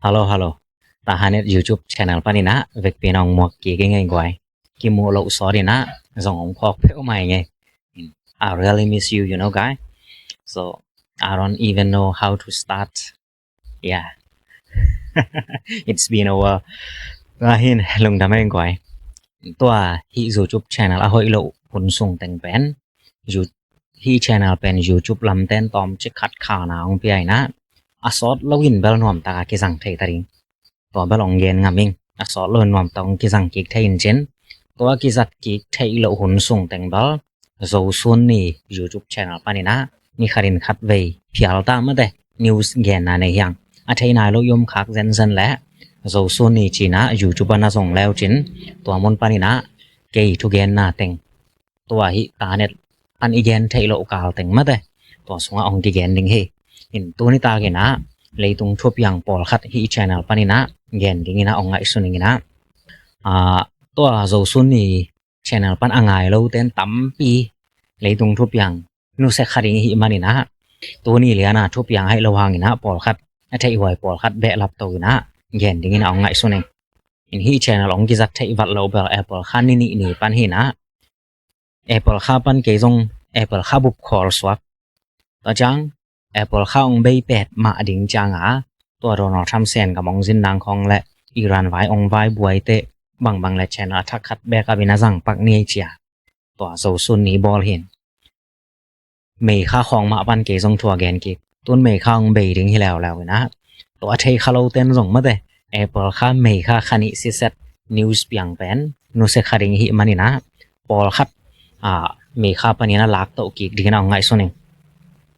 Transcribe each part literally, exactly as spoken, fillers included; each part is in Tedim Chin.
Hello, hello. Tahanet YouTube channel panin ah vekpi-in hong muak kik ing ei guai. Kimuh loh sawtin ah zong hong phawk peuhmah ing ei. I really miss you, you know, guy. So I don't even know how to start. Yeah. It's been a while. Tua hi-in lungdam ei guai. Tua hih YouTube channel a hoih loh hun sung teng pen, hih channel pen YouTube lamte'n tawmcik khat khalna hong pia in ah, a sawt loin bel nuamtak a kizang thei ta ding. Tua bel hong gen ngam ing. A sawt loin nuamtak hong kizang kik thei in cin, tua kizat kik theih loh hun sung teng bel Zosun Ni YouTube channel panin ah ni khatin khatvei phial ta mate, news genna nei hi hang. A thei nai lo i om khak zenzen leh Zosun Ni ci-in ah YouTube ah na zong le uh cin, tua mun panin ah kei thugenna teng, tua hih tanet pan i gen theih loh kal teng mate, tua sungah hong kigen ding hi. In tuni takin ah leitung thupiang pawlkhat hih channel panin ah gen dingin ah hong ngaihsun ing in ah, tua Zosun Ni channel pan a ngai lote'n tampi leitung thupiang nusia kha ding i hih manin ah, tuni lian a thupiang ahih loh hangin ah pawlkhat, a theihhuai pawlkhat behlap to in ah gen dingin ah hong ngaihsun ing. In hih channel hong kizat theih vat loh bel April kha ni nih ni pan hi in ah, April kha pan kei zong April kha bup khawl suak. Tua ciang April kha hong bei pet mah ding ciang a, tua Donald Trump Sen gam hong zin nang khawng leh Iran vai hong vai buaite bangbang leh channel a thak khat backup in a zang pak ni ei ci-a, tua Zosun Ni bawl hi in. May kha khawng mah pan kei zong thu a gen kik. Tun May kha hong bei ding hi leuleu in ah, tua a thei kha lote'n zong mate, April kha, May kha, kha nih siset news piang pen nusia kha ding i hih manin ah, pawlkhat May kha panin ah lak toh kik dingin ah hong ngaihsun ing.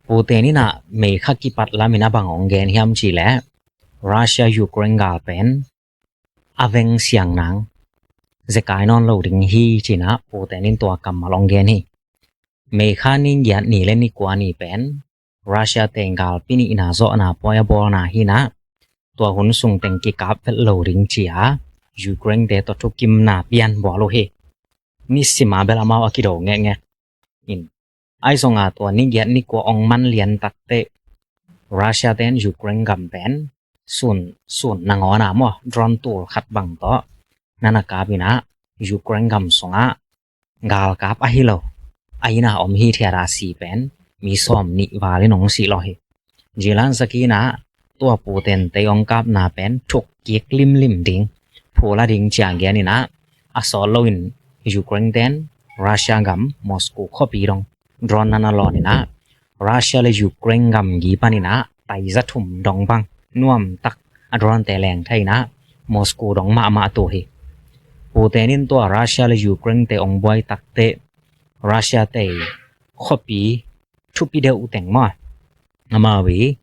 Puten in ah May kha kipat lamin ah bang hong gen hiam cih leh, Russia Ukraine gal pen a veng siang nang zekai nawn lo ding hi ci-in ah puten in tua kammal hong gen hi. May kha ni giat ni leh ni kua ni pen Russia-te galpi nihna zawhna pawi a bawlna hi in ah, tua hun sung teng kikap vet lo ding ci-a Ukraine-te tawh thukimna pian bawl uh hi. Nisim a bel amau a kido ngekngek in, ahi zong a tua ni giat ni kua hong man lian takteh Russia-te'n Ukraine gam pen sun, sun nangawn a maw, drone tul khat bang tawh na na kap in ah, Ukraine gam sungah galkap ahi lo a inn a om hithiat a si pen mi sawmnih val in hong si lawh hi. Zelensky in ah tua Putin-te hong kapna pen thuk kik limlim ding, phul a ding ci-a gen in ah, a sawt loin Ukraine-te'n Russia gam Moscow khuapi dong drone na na lawn in ah, Russia leh Ukraine gamgi panin ah taiza thum dong bang nuamtak a drone-te leng thei in ah, Moscow dong mahmah tu hi. Putin in tua Russia leh Ukraine-te hong buai takteh Russia-te khuapi thupi deuh teng maw, amau i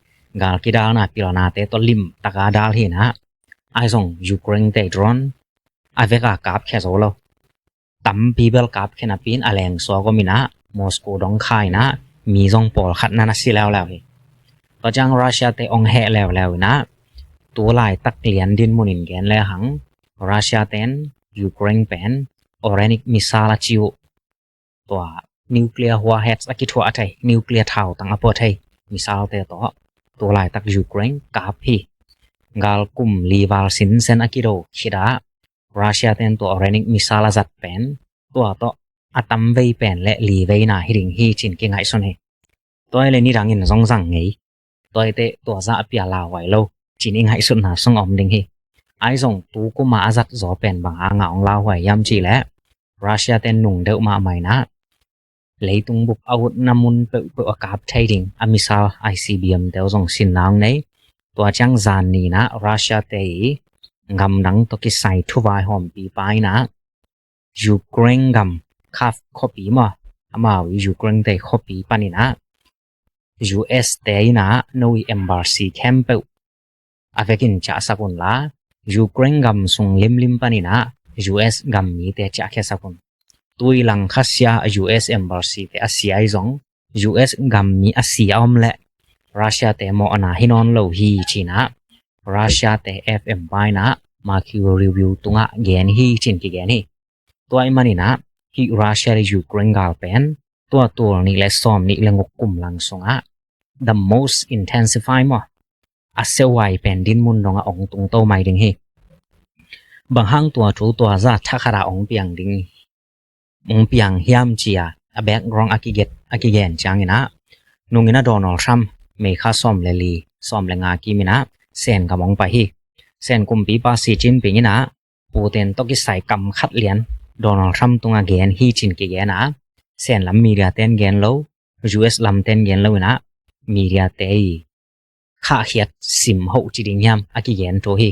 gal kidalna pilnate tawh limtak a dal hi in ah, ahi zong Ukraine-te drone a vek a kapkhia zo lo. Tampi bel kapkhia napi in a leng suak om in ah, Moscow dong kha in ah, mi zong pawlkhat na na si leuleu hi. Tua ciang Russia-te hong heh leuleu in ah, tu laitak lian dinmun in gen lehang, Russia-te'n Ukraine pen Orenic missile a ci uh, tua nuclear warheads a kithuah thei, nuclear thautang a pua thei missile-te tawh tu laitak Ukraine kap hi. Gal kum li val sinsen a kido khit ah Russia-te'n tua Orenic missile a zat pen, tua tawh a tamvei pen leh liveina hi ding hi ci-in kingaihsun hi. Tua hi leh nidangin zong zang ngei, tua hi teh tua zah a pia lauhuai lo ci-in i ngaihsutna sung om ding hi. Ahi zong tu kum a a zat zaw pen bang hang a hong lauhuai hiam cih leh, Russia-te'n nung deuh mahmah in ah, leitung bup a utna mun peuhpeuh a kap thei ding a missile, I C B M-te uh zong sinna hong nei. Tua ciang zan ni in ah Russia-te i gamdang tawh kisai thuvaihawmpipa in ah, Ukraine gam Kyiv khuapi maw, amau i Ukraine-te khuapi panin ah, U S-te in ah no i embassy khempeuh a vekin ciahsak un la, Ukraine gam sung limlim panin ah U S gam mite ciahkhiasak un. Tui lang khasia U S embassy-te a si ahi zong, U S gam mi a si a om leh Russia-te mawhna hi nawn lo hi ci-in ah, Russia-te F M pa in ah Marco Rubio tungah gen hi ci-in kigen hi. Tua ahih manin ah hih Russia leh Ukraine gal pen tua tul nih leh sawmnih leh guk kum lang sungah the most intensify maw, a seuhuai pen dinmun dongah ong tungto mai ding hi. Bang hang tua thu tua za thakhat a ong piang ding, ong piang hiam ci-a a background a kigen, a kigen ciangin ah, nungin ah Donald Trump May kha sawm le li, sawm le nga kimin ah Sen gam ong pai hi. Sen kumpipa Xi Jinping in ah Putin tawh kisai kam khat lian Donald Trump tungah gen hi ci-in kigen a, Sen lam media ten gen lo, U S lam ten gen lo in ah media te i khahkhiat sim hoh ci ding hiam a kigen thu hi.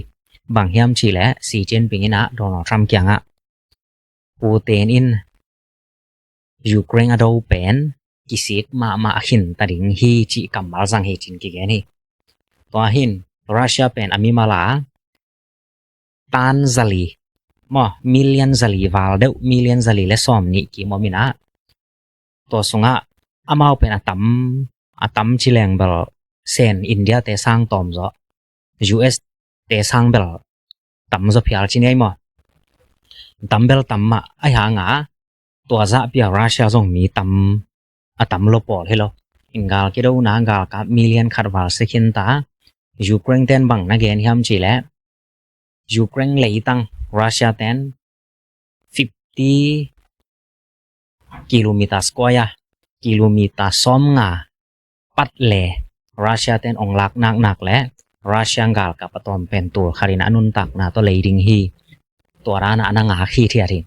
Bang hiam cih leh Xi Jinping in ah Donald Trump kiangah Putin in Ukraine a do pen kisik mahmah a khin ta ding hi cih kammal zang hi ci-in kigen hi. Tua hi-in Russia pen a mimal a tan zali, maw, million zali val deuh, million zali le sawm nih kim om in ah, tua sungah amau pen a tam, a tam ci leng bel Sen India te sang tawm zaw, U S te sang bel tam zaw phial ci ni ei maw. Tam bel tam mah, ahi hang a tua zahpi a Russia zong mi tam, a tam lo pawl hi lo. In gal kidona galkap million khat val si khin ta. Ukraine ten bang na gen hiam cih leh Ukraine leitang Russia ten fifty kilometer square, kilometer sawm nga pat le Russia ten ong lak naknak le Russia galkap a tawm pen tul khat in a nuntakna tawh lei ding hi. Tua dan a na ngak hithiat hi.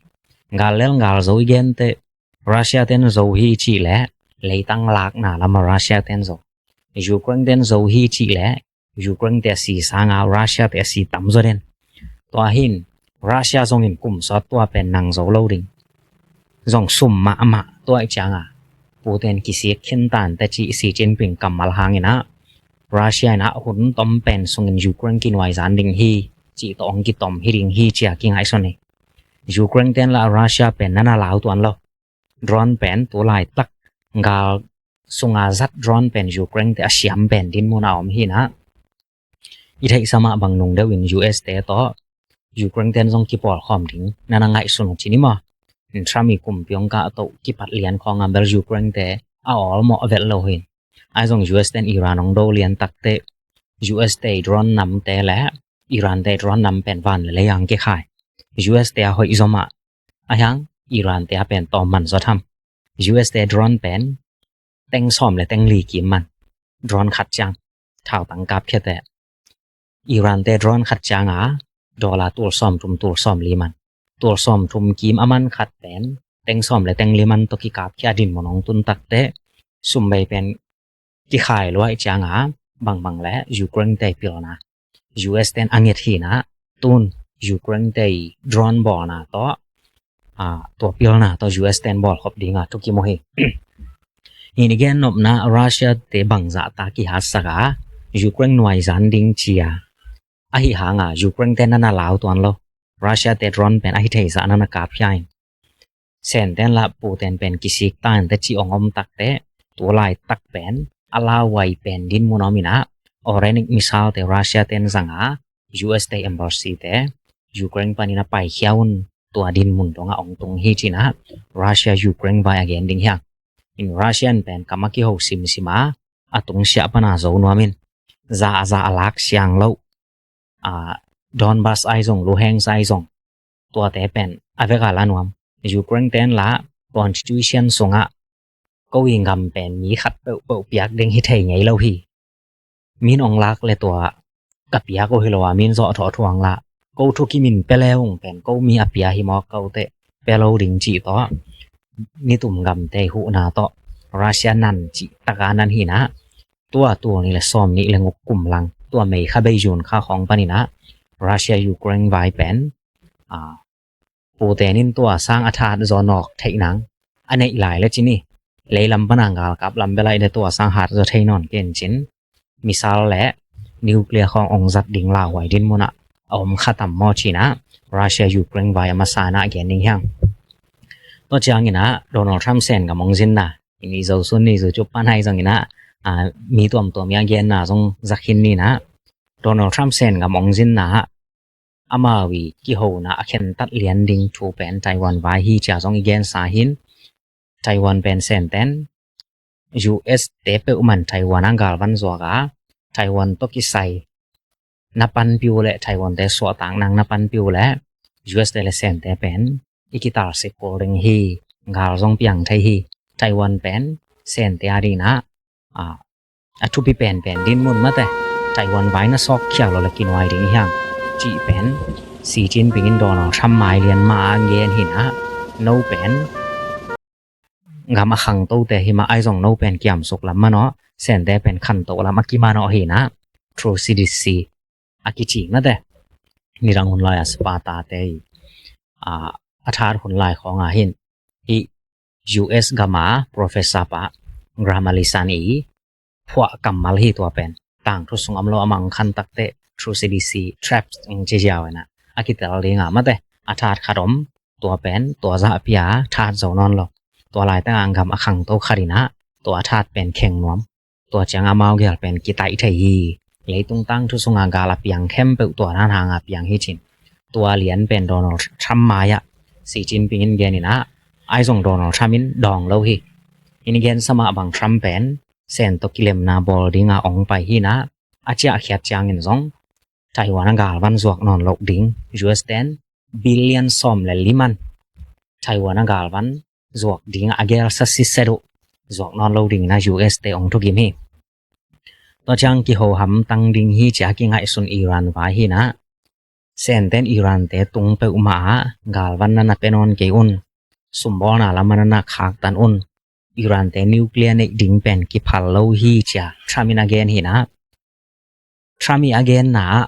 Gal lel gal zo i gen teh Russia ten zo hi cih leh leitang lakna lam a Russia ten zo. Ukraine ten zo hi cih leh Ukraine te a si sang a Russia te a si tam zaw den. Tua hi-in Russia zongin kum sawt tua pen nang zo lo ding. Zong sum mahmah tua i ciang a Putin kisik khin tan teh cih Xi Jinping kammal hang in ah Russia in ah hun tom pen sungin Ukraine kinuaizan ding hi cih tawh ong kitom hi ding hi ci-a kingaihsun hi. Ukraine ten lah Russia pen na na lau tuan lo. Drone pen tu laitak gal sunga zat drone pen Ukraine te a siam pen dinmun a om hi-in ah, i theihsa mah bang nung deuh in U S te tawh Ukraine ten zong kipawlkhawm ding na na ngaihsun uh ci ni maw. In Trump i kumpi ong kah tawh kipat lian khawng a bel Ukraine te a awlmawh a velh lo hi-in, ahi zong U S ten Iran ong do lian tak teh U S te drone namte le Iran te drone nam pen van le lei ang kikhai. U S te a hoih zaw mah, ahi hang Iran te a pen tawm man zaw tham. U S te drone pen teng sawm le teng li kim man. Drone khat ciang thautang kapkhia teh Iran te drone khat ciang a dollar tul sawm thum tul sawm li man. Tul sawm thum kim a man khat pen teng sawm le teng li man tawh kikapkhia dinmun ong tun tak teh sum bei pen kikhai lua i ciang a bangbang le Ukraine te pilna, U S ten a nget hi-in ah, tun Ukraine te drone bawlna tawh, a, tua pilna tawh U S ten bawlkhop ding a thukim uh hi. Hi-in i gen nopna Russia te bangzah ta kihatsak a Ukraine nuaizan ding ci-a, ahi hang a Ukraine te na na lau tuan lo. Russia te drone pen ahi theih zah na na kapkhia in. Sen ten lah Putin pen kisik tan teh cih ong om tak teh tu laitak pen a lauhuai pen dinmun a om in ah, Oranic missile te Russia ten zang a, U S te embassy te Ukraine panin a paikhia un, tua dinmun dongah ong tung hi ci-in ah Russia Ukraine vai a gen ding hi hang. In Russian pen kam a kiho simsim a, a tungsiah pan a zo nuam in, za a za a lak siang loh, a, Donbas ahi zong, Luhansk ahi zong, tuate pen a vek a la nuam. Ukraine ten lah constitution sungah ko i gam pen mi khat peuhpeuh piak ding hi thei ngei lo hi. Min ong lak le tua ka piak uh hi lo a, min zawh thawh thuang lah ko thukim in pia le ung pen ko mi a pia hi mawk ko teh, pia lo ding cih tawh nitum gamte huhna tawh Russia nan cih tak a nan hi-in ah, tua tul nih le sawm nih le guk kum lang, tua May kha bei June kha khawng panin ah Russia Ukraine vai pen, a, Putin in tua sang a that zaw nawk theih nang a neih lai le ci ni. Leilam pan a galkap lam bel a i le tua sang hat zaw thei nawn kei in cin, missile le nuclear khawng ong zat ding lauhuai dinmun ah a om kha tam maw ci-in ah Russia Ukraine vai a masa in ah gen ding hi hang. Tua ciangin ah Donald Trump Sen gam ong zinna, i ni zo sun ni zu cup pan ahi zongin ah, a, mi tuamtuam i a genna zong za khin ni-in ah, Donald Trump Sen gam ong zinna ah amau i kihona a khentat lian ding thu pen Taiwan vai hi ci-a zong i gensa hi-in, Taiwan pen Sen ten U S te peuhmah in Taiwan a galvan zuak a, Taiwan tawh kisai na panpih uh leh Taiwan te suahtak nang na panpih uh leh U S te le Sente pen i kitalsik kul ding hi. Gal zong piang thei hi. Taiwan pen Sente a dingin ah a thupi penpen dinmun mate, Taiwan vai na sawk khial lo le kinuai ding hiam cih pen Xi Jinping in Donald Trump mai lian mah a gen hi in ah, no pen gam a khangtote hi mah, ahi zong no pen kiamsuk lam manawh, Sente pen khantoh lam a kimanawh hi in ah, through C D C a kici mate. Nidang hun lai a Sparta te i a that hun lai khawng a hin, hih U S gam a professor pa Graham Allison i phuah kammal hi tua pen. Tangthu sung om lo a mang khan takte through C D C traps ing ci ziau in ah a kitel ding a mate. A that khat om, tua pen tua zah pia that zo nawn lo. Tua laitang a gam a khangto khat in ah tua that pen kheng nuam. Tua ciang amau gel pen kitaih thei hi. Leitung tangthu sunga gal a piang khempeuh tua dan hanga piang hi cin. Tua lian pen Donald Trump mai-ah Xi Jinping in gen in ah, ahi zong Donald Trump in dawng lo hi. In gen sa mah bang Trump pen Sen tawh kilemna bawl dinga ong pai hi in ah, a ciahkhiat ciangin zong Taiwan a galvan zuak nawn loh ding, U S ten billion sawm le li man Taiwan a galvan zuak ding a gelsa siset uh zuak nawn lo dingin ah U S te ong thukim hi. Tua ciang kiho hamtang ding hi ci-a kingaihsun Iran vai hi in ah, Senten Iran te tung peuhmah ah galvan na na pia nawn kei un, sumbawlna lam ah na na khaktan un, Iran te nuclear neih ding pen kiphal lo hi ci-a Trump in a gen hi in ah, Trump i a genna ah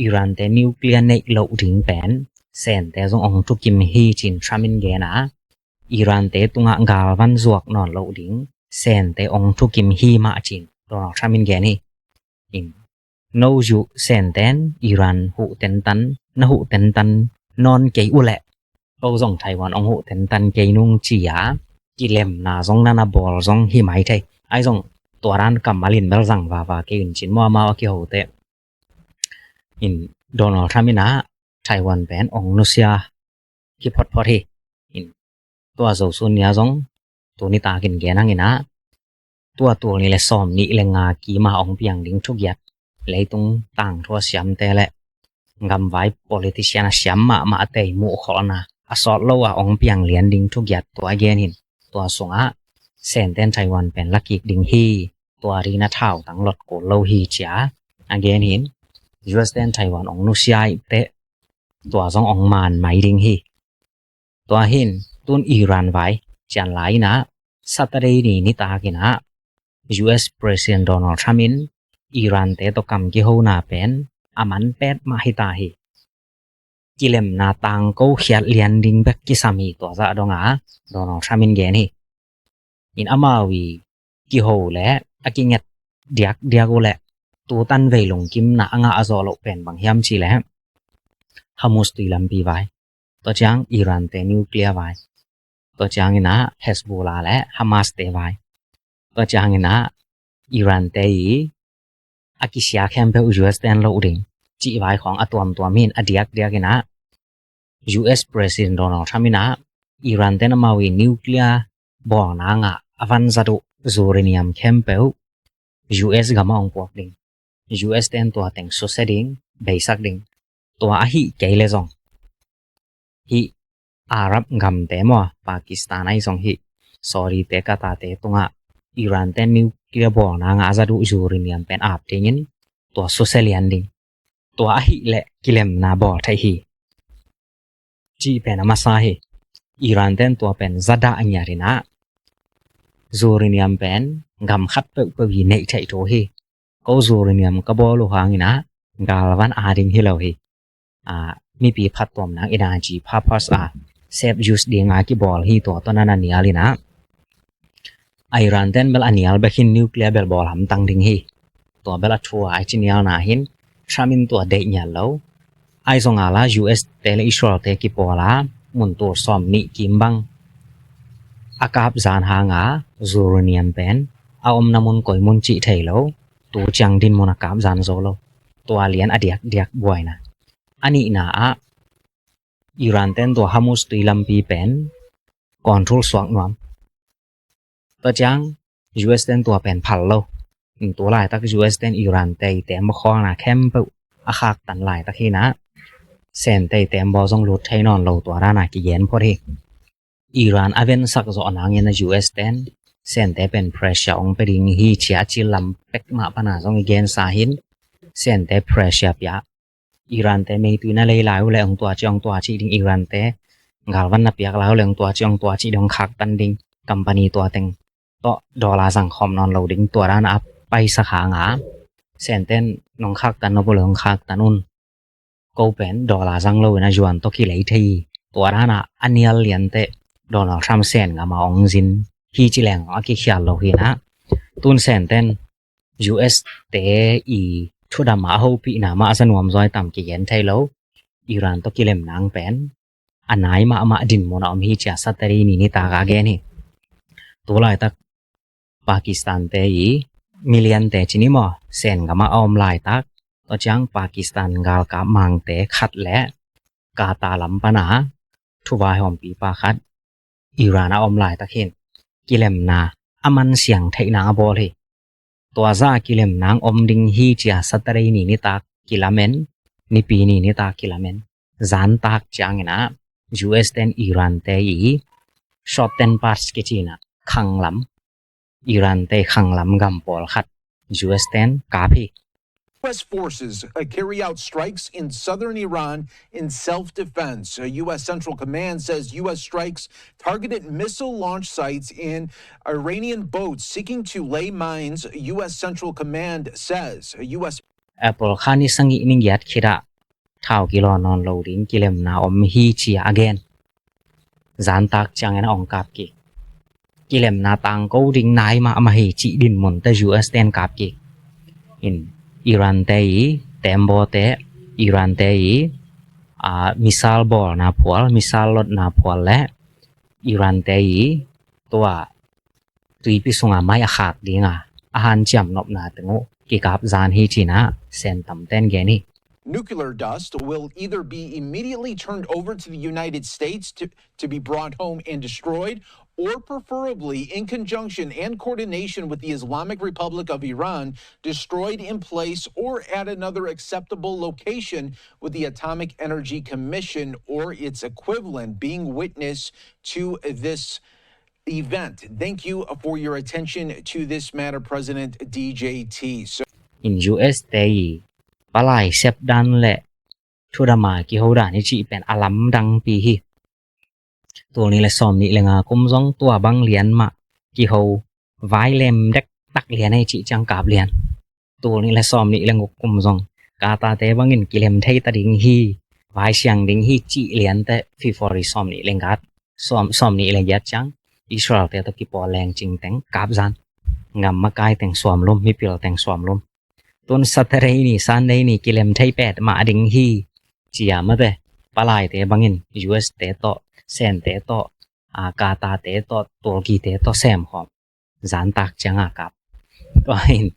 Iran te nuclear neih loh ding pen Sente zong ong thukim hi cin Trump in gen a, Iran te tungah galvan zuak nawn loh ding Sente ong thukim hi mah cin Donald Trump in gen hi. In no zu Senten Iran huh tentan, na huh tentan nawn kei uh leh, ko zong Taiwan ong huh tentan kei nung ci-a kilemna zong na na bawl zong hi mai thei. Ahi zong tua dan kammal in bel zang vava kei un cin maw, amau a kihote in Donald Trump in ah Taiwan pen ong nusia hi photphot hi. In tua Zosun ni-a zong tuni takin gen hang in ah, tua tul nih le sawm nih le nga kima ong piang ding thugiat, leitung tangthu a siamte le gamvai politician a siam mahmahte i muhkholhna a sawt lo a ong piang lian ding thugiat tua a gen hi in, tua sungah Senten Taiwan pen lakik ding hi. Tua dingin ah thautang lot kul lo hi ci-a a gen hi in, U S ten Taiwan ong nusia i teh tua zong ong man mai ding hi. Tua hi in tun Iran vai cian lai in ah Saturday ni nitakin ah U S President Donald Trump in Iran te tawh kam kihona pen a man petmah hi ta hi. Kilemna tangko khiat lian ding bek kisam hi, tua zah dong a Donald Trump in gen hi. In amau i kiho le a kinget diakdiak uh leh tutan vei lungkimna a ngah a zawh loh pen bang hiam cih leh Hormuz tui lampi vai, tua ciang Iran te nuclear vai, tua ciangin ah Hezbollah le Hamas te vai, tua ciangin ah Iran te i a kisia khempeuh U S ten loh ding cih vai khawng a tuamtuam hi in, a diakdiakin ah U S President Donald Trump in ah Iran ten amau i nuclear bawlna ngah a vanzat uh uranium khempeuh U S gam ah ong puak ding, U S ten tua teng susia ding, beisak ding. Tua ahi kei le zong hih Arab gamte maw, Pakistan ahi zong hih Saudi te, Qatar te tungah Iran ten nuclear bawlna ngah a zat uh uranium pen ap dingin tua susia lian ding. Tua ahih leh kilemna bawl thei hi cih pen a masa hi. Iran ten tua pen zadah ngiat in ah uranium pen gam khat peuhpeuh i neih theih thu hi. Ko uranium ka bawl uh hangin ah galvan a ding hi lo hi. Mipi phattuamna energy purpose a safe use dinga kibawl hi. Tua tawh na na nial in ah Iran ten bel a nial bek hin nuclear bel bawl hamtang ding hi. Tua bel a thu a, a ci nialna hin Trump in tua deih ngiat lo. Ahi zong a la U S te le Israel te kipawl a mun tul sawm nih kim bang a kap zan hanga uranium pen a omna mun koi mun cih thei lo. Tu ciang dinmun a kap zan zo lo. Tua lian a diakdiak buaina. A nihna ah Iran ten tua Hormuz tui lampi pen control suak nuam. Tua ciang U S ten tua pen phal lo. Tu laitak U S ten Iran te i tembaw khawlna khempeuh a khaktan laitak hi nah. Sente i tembaw zong lut thei nawn lo, tua dana kigen phot hi. Iran a vensak zawh nangin a U S ten Sente pen pressure ong pe ding hi ci-a a cil lam pek mah pana zong i gensa hin. Sente pressure pia, Iran te meitui na lei lai uh le ong tua ci, ong tua ci ding, Iran te galvan na piak lai uh le ong tua ci, ong tua ci ding, ong khaktan ding, company tua teng tawh dollar zang khawm nawn lo ding, tua dana a paisak hanga Senten nong khaktan nop uh le ong khaktan un, ko pen dollar zang lo ina yuan tawh kilei thei hi. Tua dana a nial lianteh Donald Trump Sen gama ong zin hi ci leng a kikhial lo hi nah. Tun Senten U S te i thudama a hopihna mah a za nuam zaw tam kigen thei lo. Iran tawh kilem nang pen a nai mahmah dinmun a om hi ci-a Saturday ni nitaka gen hi. Tu laitak Pakistan te i milian te ci ni maw, Sen gama a om laitak, tua ciang Pakistan galkap mangte khat le Qatar lam pana thuvaihawmpipa khat Iran a om laitak hin kilemna a man siang theihna a bawl hi. Tua za kilemna om ding hi ci-a Saturday ni nitak kilamen, nipi ni nitak kilamen. Zantak ciangin ah U S ten Iran te i short ten pass kici nah, khanglam, Iran te khanglam gam pawlkhat U S ten kap hi. U S forces uh, carry out strikes in southern Iran in self-defense. A U S Central Command says U S strikes targeted missile launch sites in Iranian boats seeking to lay mines, U S Central Command says. U S April kha ni sangih ni giat khit ah thau kilaw nawn lo ding kilemna om hi ci-a a gen. Zantak ciangin a ong kap kik. Kilemna tangko ding nai mahmah hi cih dinmun te U S ten kap kik. In Iran te i tembaw te, Iran te i, a, missile bawlna phual, missile lotna phual le Iran te i tua tuipi sunga mai a khak dinga a hanciam nopna teng uh kikap zan hi ci-in ah Sen tamten gen hi. Nuclear dust will either be immediately turned over to the United States to, to be brought home and destroyed, or preferably in conjunction and coordination with the Islamic Republic of Iran, destroyed in place or at another acceptable location, with the Atomic Energy Commission or its equivalent being witness to this event. Thank you for your attention to this matter, President D J T. So in U S te i palai sep dan le thudama kiho dan i cih pen a lamdangpi hi. Tul nih le sawm nih le nga kum zong tua bang lian mah kiho, vai lem dektak lian i cih ciang kap lian. Tul nih le sawm nih le guk kum zong Qatar te bangin kilem thei ta ding hi, vai siang ding hi cih lianteh February sawm nih le giat, sawm, sawm nih le giat ciang Israel te tawh kipawl leng cingteng kap zan. Gam makai teng suam lum, mipil teng suam lum. Tun Saturday ni, Sunday ni kilem thei pet mah ding hi ci-a mate, palai te bangin U S te tawh, Sen te tawh, a, Qatar te tawh, Turkey te tawh sem khawm. Zantak cianga kap. Tua in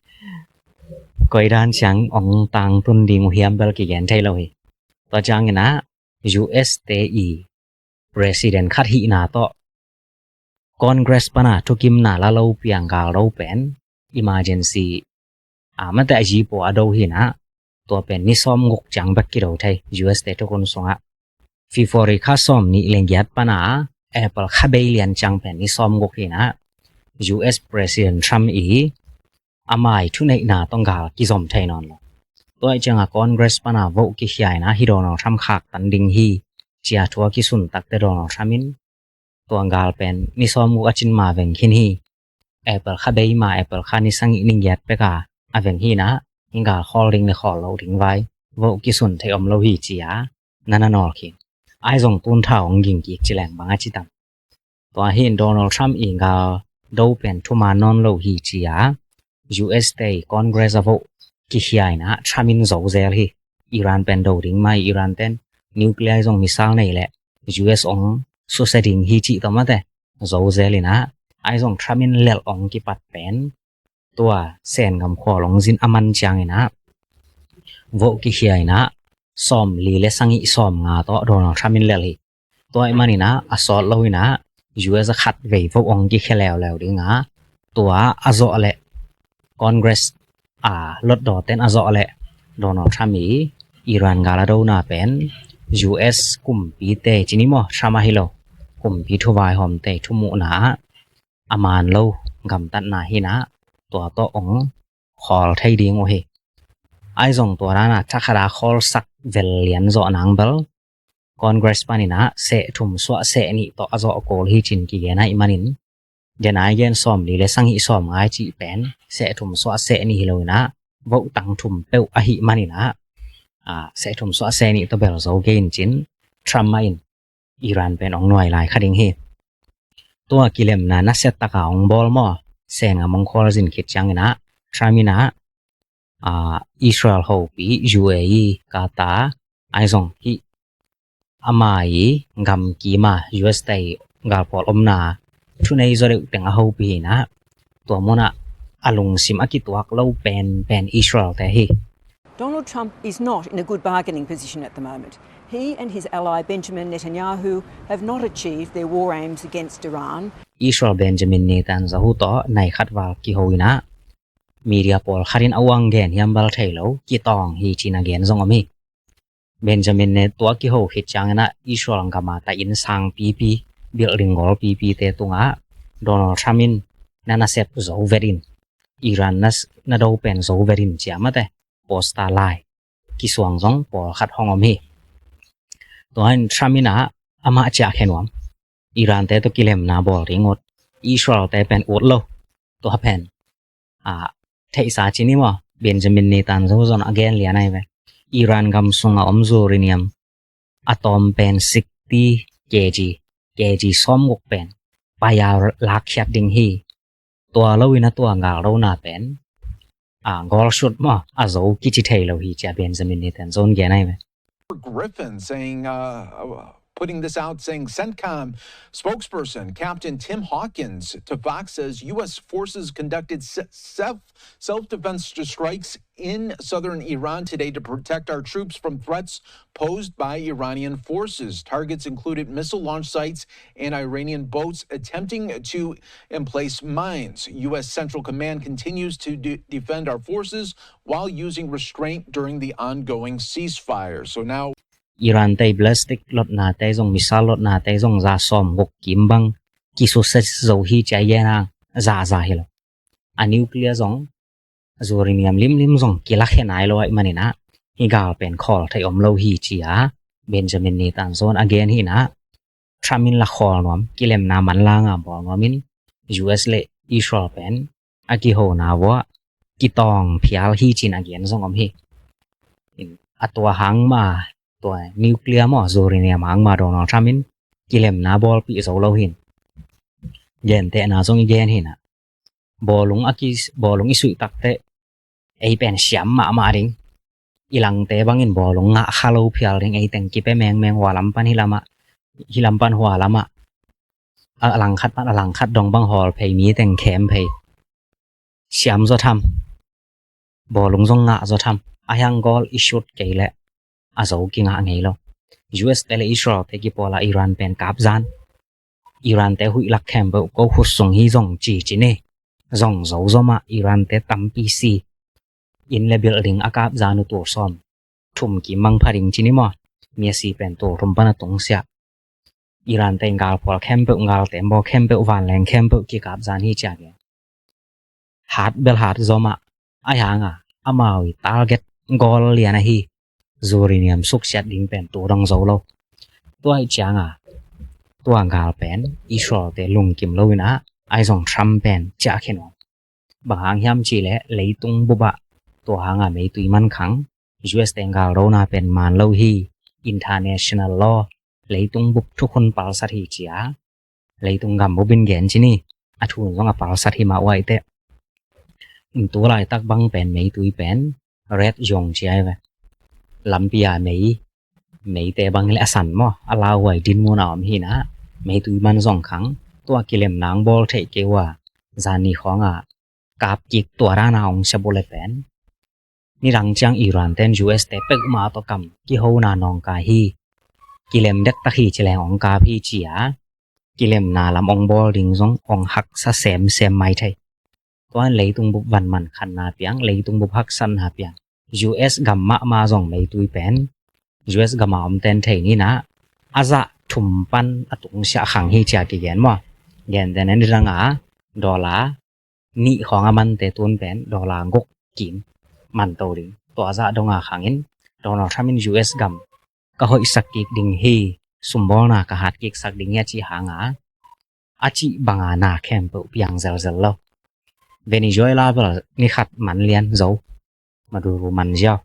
koi dan ciang ong tangtun ding uh hiam bel kigen thei lo hi. Tua ciangin ah U S te i president khat hihna tawh Congress pana thukimna la lo piang gal lo pen emergency, a, mate a zipo a do hi nah. Tua pen ni sawm guk ciang bek kido thei U S te thukhun sungah. February kha sawm nih le giat pana April kha bei lian ciang pen ni sawm guk hi nah. U S President Trump i amai thuneihna tawh gal kizom thei nawn lo. Tua i cianga Congress pana vote kikhia in ah hi Donald Trump khaktan ding hi ci-a thu a kisun takte Donald Trump in tua gal pen ni sawm guk a cin ma veng khin hi. April kha bei ma, April kha ni sangih ni giat peka a veng hi nah, hi gal khawl ding le khawl lo ding vai vote kisun thei om lo hi ci-a na na nawl khin. Ai zong tun thau ong ging kik ci leng bang a ci tam. Tua hin Donald Trump i gal do pen thuman nawn lo hi ci-a U S te i Congress a vote kikhia in ah Trump in zo zel hi. Iran pen do ding mai, Iran ten nuclear zong missile nei leh U S ong susia ding hi cih tawh mate zo zel in ah, ai zong Trump in lelh ong kipat pen tua Sen gam khual ong zin a man ciangin ah vote kikhia in ah sawm li le sangih sawm nga tawh Donald Trump in lelh hi. Tua i manin ah a sawt lo in ah U S a khat vei vote ong kikhia leuleu ding a, tua a zawh leh Congress a lotdawten a zawh leh Donald Trump i Iran gal a dona pen U S kumpite cih ni maw, Trump ahi lo, kumpi thuvaihawmte thumuhna ah a man lo gamtatna hi-in ah, tua tawh hong khawl thei ding uh hi. Ahi zong tua dan a thakhat a khawlsak vel lian zawh nang bel Congress panin ah seh thum suah seh nih tawh a zawh kul hi ci-in kigen ahih manin, den a i gen sawmli le sagih sawmnga i cih pen seh thum suah seh nih hi lo-in ah, vote tang thum peuh ahih manin ah, a, seh thum suah seh nih tawh bel zo kei in ci-in Trump mah in Iran pen hong nuai lai kha ding hi. Tua kilemna nasia tak a hong bawl maw, Sen Ngam hong khawl zin khit ciangin ah, Trump in ah, a, Israel hopih U A E, Qatar, ahi zong hih ama i gam kim a U S te i galpawl omna thunei zaw deuh teng a hopih hi-in ah, tua mun ah a lungsim a kituak lo penpen Israel-te hi. Donald Trump is not in a good bargaining position at the moment. He and his ally Benjamin Netanyahu have not achieved their war aims against Iran. Israel Benjamin Netanyahu tawh nai khat val kiho-in ah, media pawlkhat in a uang gen hiam bel thei lo, kitawng hi ci-in a gen zong om hi. Benjamin Net tua kiho khit ciangin ah Israel gam a ta inn sang pipi, building gawl pipite tungah Donald Trump in na nasep zo vet in, Iran na, na do pen zo vet in ci-a mate poster lai kisuang zong pawlkhat hong om hi. Tua in Trump in ah amah ciah khe nuam, Iran-te tawh kilemna bawl ding ut, Israel-te pen ut lo. Tua pen, a, theihsa ci ni maw, Benjamin Netanyahu zong a gen lian ahi ve. Iran gam sungah om uranium a tawm pen sixty K G, K G sawmguk pen pai a lakkhiat ding hi. Tua lo-in a tua galdona pen, a, gawlsut maw, a zo kici thei lo hi ci-a Benjamin Netanyahu in gen ahi ve. Griffin saying, uh, uh, putting this out, saying CENTCOM spokesperson Captain Tim Hawkins to Fox says U S forces conducted se-, self, self-defense strikes in southern Iran today to protect our troops from threats posed by Iranian forces. Targets included missile launch sites and Iranian boats attempting to emplace mines. U S Central Command continues to de-, defend our forces while using restraint during the ongoing ceasefire. So now Iran-te i ballistic lotnate zong, missile lotnate zong za sawmguk kim bang kisusia zo hi ci-a i gen hang, za za hi lo. A nuclear zong, uranium limlim zong kilakkhia nai lo ahih manin ah, hih gal pen khawl thei om lo hi ci-a Benjamin Netanyahu in a gen hi-in ah, Trump in la khawl nuam, kilemna manlang a bawl nuam in, U S le Israel pen a kihona uah kitawng phial hi ci-in a gen zong om hi. In, a tua hang mah, tua nuclear maw, uranium hang mah Donald Trump in kilemna bawlpih zo lo hi-in, gentehna zong i gen hi-in ah, bawlung a ki, bawlung i suih takteh ei pen siam mahmah ding. I langte bangin bawlung ngah kha lo phial ding, ei teng kipia mengmeng, hua lam pan hih lamah, hih lam pan hua lamah, a langkhat pan a langkhat dong bang hawl phei, mi teng khem phei. Siam zaw tham. Bawlung zong ngah zaw tham. A hiang gawl i sut kei leh a zo kingah ngei lo. U S-te le Israel-te kipawl a Iran pen kapzan. Iran-te huih lak khempeuh ko khut sung hi zong ci ci ni. Zong zo zaw mah, Iran-te tampi si. Inn le building a kapzan uh tul sawm thum kim bang pha ding ci ni maw. Mi a si pen tul thum pan a tungsiah. Iran-te in galpawl khempeuh, galtembaw khempeuh, vanleng khempeuh kikapzan hi ci-a gen. Hat bel hat zaw mah, ahi hang a, amau i target gawl lian ahi, uranium suksiat ding pen tu dong zo lo. Tua ahih ciang a, tua gal pen Israel-te lungkim lo-in ah, ahi zong Trump pen ciah khin uh. Bang hang hiam cih leh leitung bup ah tua hang a meitui man khang, U S-te galdona pen man lo hi, international law, leitung bup thukhun palsat hi ci-a, leitung gam bup in gen ci ni, a thu in zong a palsat hi mah uh ahih teh. In tu laitak bang pen meitui pen red zone ci-a hi ve. Lampi a mei, meite bang hi leh a san maw, a lauhuai dinmun a om hi-in ah, meitui man zong khang, tua kilemna hong bawl theih kei uh a, zan ni khawng a kap kik tua dan a hong sia uh leh pen, nidang ciang Iran-te in U S-te peuhmah tawh kam kihona nawngkai hi, kilem dektak hi ci leng hong kap hi ci-a, kilemna lam hong bawl ding zong hong haksa semsem mai thei. Tua in leitung bup van man khanna piang, leitung bup haksatna piang, U S gam mahmah zong meitui pen U S gam a om ten thei ni na, a zah thum pan a tungsiah khang hi cia kigen maw. Gentehna ni dang a dollar nih khawng a mante tun pen dollar guk kim man to ding. Tua zah dong a khangin Donald Trump in U S gam ka hoihsak kik ding hi, sumbawlna ka hat kiksak ding hi a cih hang a, a cih bang a na khempeuh piang zelzel lo. Venezuela bel ni khat man lian zo, Maduro man ziau.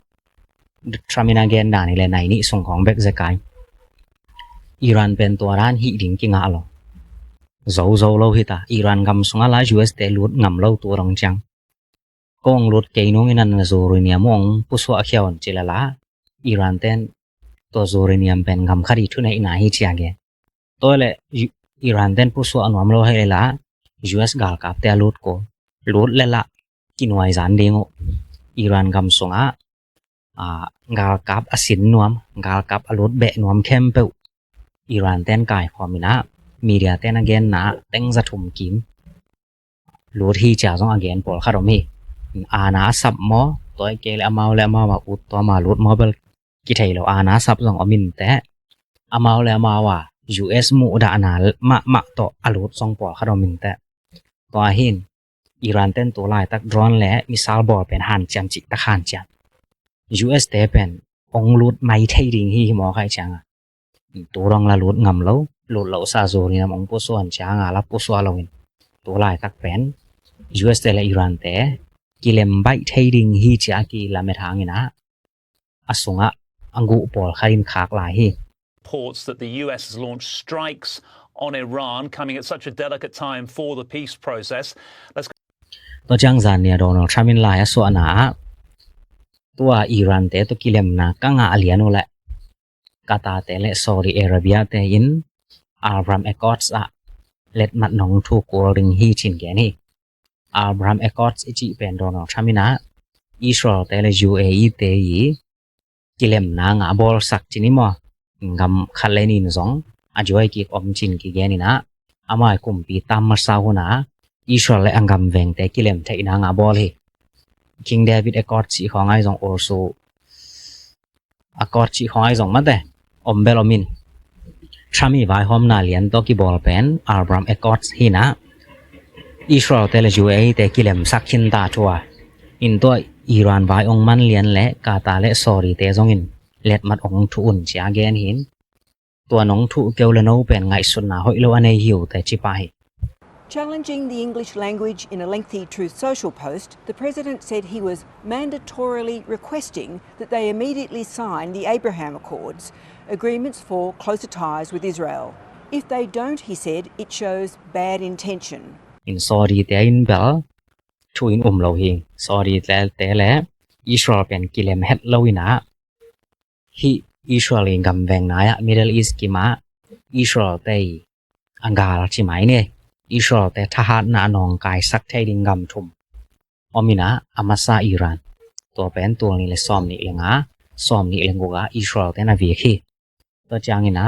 Trump in a gen dan hi le nai nih sung khawng bek zekai. Iran pen tua dan hih ding kingah lo. Zo zo lo hi ta. Iran gam sungah la U S te lut ngam lo tu dong ciang. Kong lut kei nung in an uranium ong pusuah khia un ci lala, Iran ten tua uranium pen gam khat i thuneihna hi cia gen. Tua le U-, Iran ten pusuah nuam lo hi lala, U S galkapte a lut ko, lut lala kinuai zan ding uh. Iran gam sungah, a, galkap a sin nuam, galkap a lut beh nuam khempeuh Iran ten kaikhawm in a, media ten a genna teng za thum kim lut hi cia zong a gen pawlkhat om hi. Ana a sap maw, tua i kei le amau le amau a ut tua ma lut maw bel kithei lo, ana a sap zong om in teh. Amau le amau a U S muhdahna mahmah tawh a lut zong pawlkhat om in teh. Tua hin Iran ten tu laitak drone le missile bawl pen hanciam cihtak hanciam. U S te pen ong lut mai thei ding hi hi mawk ahih cianga. Tu dong la lut ngam lo, lut lo sa uranium ong pusuan cianga la pusuah lo in. Tu laitak pen U S te le Iran te kilem baih thei ding hi cia kilamet hangin a, a sungah a guh pawlkhat in khak lai hi. Reports that the U S has launched strikes on Iran coming at such a delicate time for the peace process. Let's Tua ciang zan nia Donald Trump in lai a suahna ah tua Iran te tua kilemna ka ngah lian uh leh Qatar te le Saudi Arabia te in Abraham Accords ah letmat nong thu kul ding hi cin gen hi. Abraham Accords i cih pen Donald Trump in a Israel te le U A E te i kilemna ngah bawlsak cin i maw, gam khat le nin zong a juai kik om cin kigen in a, amau i kumpi tam masa hun a Israel le a gam vengte kilem theihna ngah bawl hi. King David Accords i khawng ai zong also Accords i khawng ai zong mate om bel om in. Trump i vaihawmna lian tawh kibawl pen Abraham Accords hi na, Israel te le U A E te kilemsak khin ta thu a, in tua Iran vai ong man lian le Qatar le Saudi te zongin letmat ong thu un cia gen hin. Tua nong thu keu le no pen ngaihsutna hoih lo a nei hi uh te ci pah hi. Challenging the English language in a lengthy Truth Social post, the president said he was mandatorily requesting that they immediately sign the Abraham Accords, agreements for closer ties with Israel. If they don't, he said, it shows bad intention. In Saudi te in bel thu in um lo hi. Saudi te, te le Israel pen kilem het lo in a, hih Israel i gam veng nai ah Middle East kim ah Israel te i a gal ci mai ni. Israel te thahatna a nawngkaisak thei ding gam thum om in a, a masa Iran. Tua pen tul nih le sawm nih le nga, sawm nih le guk ah Israel te na vik hi. Tua ciang in a,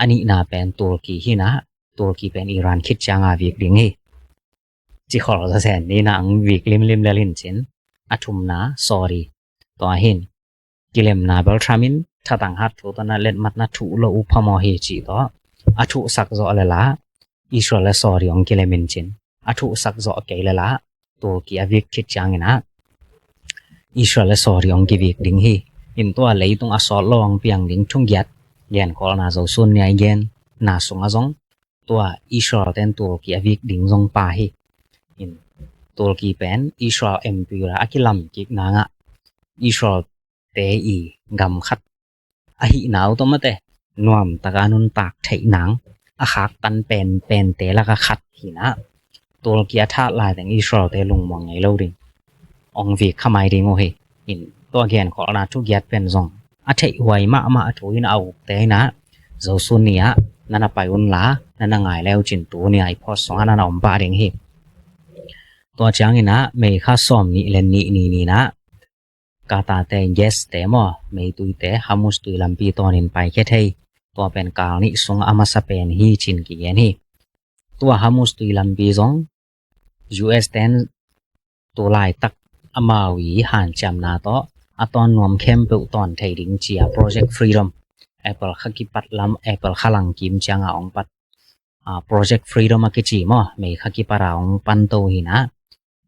a nihna pen Turkey hi na, Turkey pen Iran khit ciang a vik ding hi. Ci khol zazen ni na ang vik limlim lel hin cin, a thumna Saudi. Tua hin kilemna bel Trump in thatang hat thu tawh na letmatna thu lo uh phamawh hi cih tawh a thuhsak zawh le la Israel le Saudi ong kilem in cin, a thuhsak zawh kei le la Turkey a vik khit ciang in a Israel le Saudi ong kivik ding hi. In tua leitung a sawt lo ong piang ding thungiat genkholhna Zosun ni a i genna sungah zong tua Israel ten Turkey a vik ding zong pha hi. In Turkey pen Israel empire a kilam kik nangah Israel te i gam khat ahihna uh tawh mate nuamtaka nuntak theih nang a khaktan penpente laka khat hi na, Turkey a that laiteng Israel te lungmuang ngei lo ding, ong vik kha mai ding uh hi. In tua genkholhna thugiat pen zong a theih huai mahmah a thu in a ukte in a, Zosun ni ah na na pai un la, na na ngai leu cin tu ni a i phawt sungah na na om pah ding hi. Tua ciang in a May kha sawm nih le nih ni ni na Qatar te gas te maw, meitui te Hormuz tui lampi tawnin paikhia thei, tua pen kal nih sung a masa pen hi cin kigen hi. Tua Hormuz tui lampi zong U S ten tu laitak amau i hanciamna tawh a tawn nuam khempeuh tawn thei ding ci-a Project Freedom, April kha kipat lam, April kha lang kim cianga hong pat, a, Project Freedom a kici maw, May kha kipat a hong pan to hi-in ah,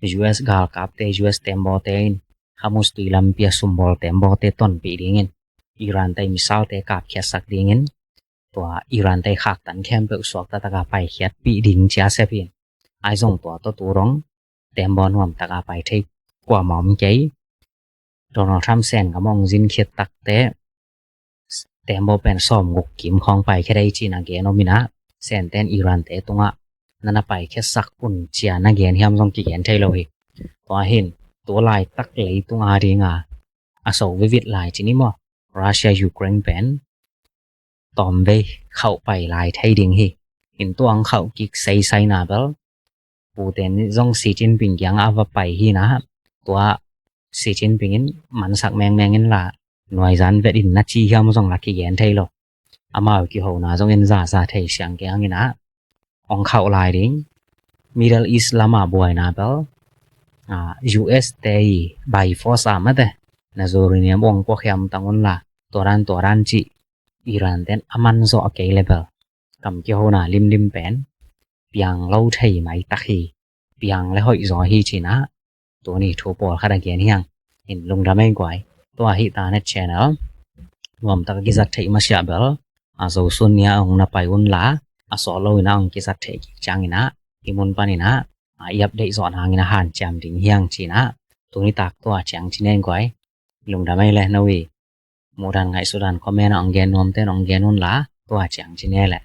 U S galkapte, U S tembawte in Hormuz tui lampi a sumbawl tembawte tonpih dingin, Iran te missilte kapkhiatsak dingin, tua Iran te khaktan khempeuh suakta taka paikhiatpih ding ci-a sep hi. Ahi zong tua tawh tu dong tembaw nuam taka pai thei kuamah om kei. Donald Trump Sen gam hong zin khit takteh tembaw pen sawmguk kim khawng paikhia ding hi ci-in a gen om in ah, Senten Iran te tungah na na paikhiatsak un ci-a na gen hiam zong kigen thei lo hi. Tua hi-in tu laitak leitung a dinga a so vivit lai ci ni maw, Russia Ukraine pen tawmvei khauh pai lai thei ding hi. In tua hong khauh kik seisai na bel, Putin zong Xi Jinping kiangah a va pai hi-in ah, tua Xi Jinping in mansak mengmeng inla, nuaizan vet in na ci hiam zong la kigen thei lo. Amau kihona zong in zaza thei siang kei hang in ah, hong khauh lai ding. Middle East lama buaina bel, a, U S te i by force a mate, na zuri niam hong puakhiam tang unla, tua dan tua dan cih Iran ten a man zawh kei le bel, kam kihona limlim pen piang lo thei maitak hi, piang le hoih zaw hi ci-in ah, tuni thu pawlkhat a gen hi hang. In lungdam ei guai. Tua hi ta na channel nuamtak a kizat theih masiah bel, a, Zosun ni-a hong na pai unla, a sawt lo in ah hong kizat theih kik ciangin ah, hih mun panin ah, a, i update zawh nangin a hanciam ding hi hang ci-in ah, tuni tak tua ciang ci ni ei guai. Lungdam ei le no i muhdan ngaihsutdan comment ah hong gen nuamte in hong gen unla, tua ciang ci ni ei le.